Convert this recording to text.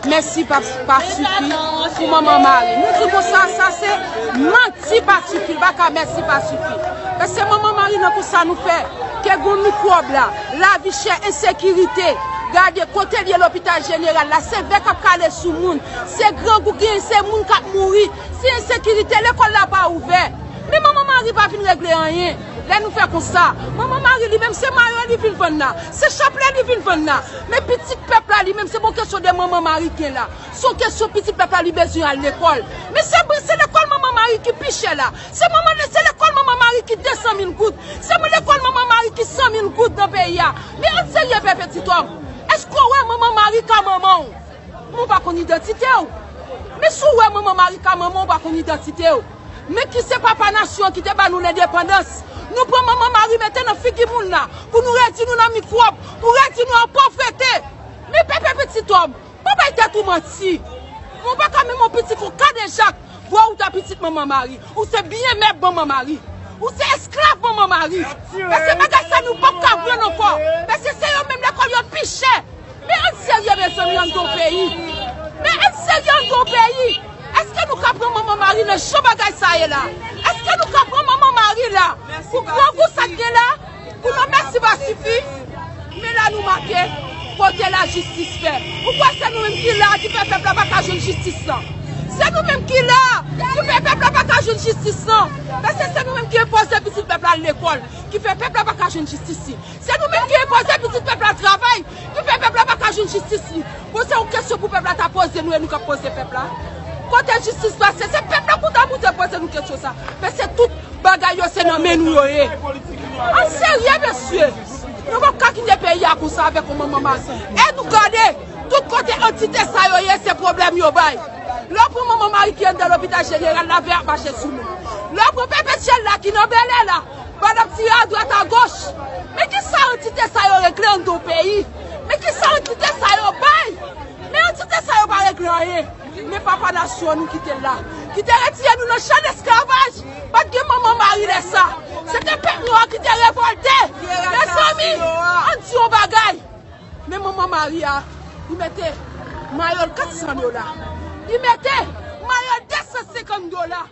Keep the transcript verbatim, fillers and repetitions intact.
Mèsi pa, pa sifi pou Manman Mari. Nou di konsa, sa se manti pa sifi, l pa ka mèsi pa sifi. Paske Manman Mari nan konsa nou fè, ke gon mikwòb la, lavi chè, ensekirite. Gade, kote l ye lopital jeneral la, se vè k ap kale sou moun, se grangou k genyen, se moun k ap mouri, se ensekirite, lekòl la pa ouvè. Men Manman Mari pa vin regle anyen. Lè nou fè konsa, Manman Mari li menm se mayo li vin vann la, se chaplè li vin vann la. Men pitit pèp la li menm se bon kesyon de Manman Mari gen la. Se yon kesyon pitit pèp la li bezwen al lekòl. Men se, se lekòl Manman Mari ki pi chè la. Se manman, se lekòl Manman Mari ki de san mil goud. Se lekòl Manman Mari ki san mil goud nan peyi a. Men ann serye, pèp Ti Tòm. Èske w wè Manman Mari ka manman w? Men w pa konn idantite w. Men si w wè Manman Mari ka manman w, w pa konn idantite w. Men ki se papa nasyon an ki te ba nou lendepandans. Nou pran Manman Mari mete nan figi moun la, pou nou redi nou nan mikwòb, pou redi nou an povrete. Men pèp Ti Tòm, pa bay tèt ou manti. Ou pa ka menm yon pitit ou kadejak. Bò ou ta pitit Manman Mari. Ou se byen mèb Manman Mari. Ou se esklav Manman Mari. Paske bagay sa nou p ap ka pran ankò. Paske se yo menm lekòl yo pi chè. Men ann serye, mezanmi, anndan yon peyi. Men ann serye anndan yon peyi. Èske nou ka pran Manman Mari nan jan bagay sa ye la? Èske nou ka pran Manman Mari la pou grangou sa k gen la? Pou nou mèsi pa sifi? Men la nou make kote lajistis fè. Ou kwè se nou menm ki la ki fè pèp la pa ka jwenn jistis lan? Se nou menm ki la ki fè pèp la pa ka jwenn jistis lan. Paske se nou menm ki enpoze pitit pèp la al lekòl, ki fè pèp la pa ka jwenn jistis li. Se nou menm ki enpoze pitit pèp la travay, ki fè pèp la pa ka jwenn jistis li. Bon, se yon kesyon pou pèp la ta poze nou e nou k ap poze pèp la. Kote jistis pase? Se pèp la pou ta pou te poze nou kesyon sa. Men se tout bagay yo se nan men nou yo ye. Ann serye, mesye. Nou p ap ka kite peyi a konsa avèk yon Manman Mari. E nou gade, tout kote antite sa yo ye, se pwoblèm yo bay. Lè w pran Manman Mari ki anndan lopital jeneral la, vè ap mache sou moun. Lè w pran Pèpetyèl la ki nan Bèlè la, bò n ap tire adwat agoch. Men ki sa antite sa yo regle anndan yon peyi? Men ki sa antite sa yo bay? Men antite sa yo pa regle anyen. Men papa nasyon an nou kite l la, ki te retire nou nan chan esklavaj. Pa t gen Manman Mari lè sa. Se te pèp nwa ki te revòlte. Mezanmi, ann di yon bagay. Men Manman Mari a, li mete mayo l kat san dola. Li mete mayo l de san senkant dola.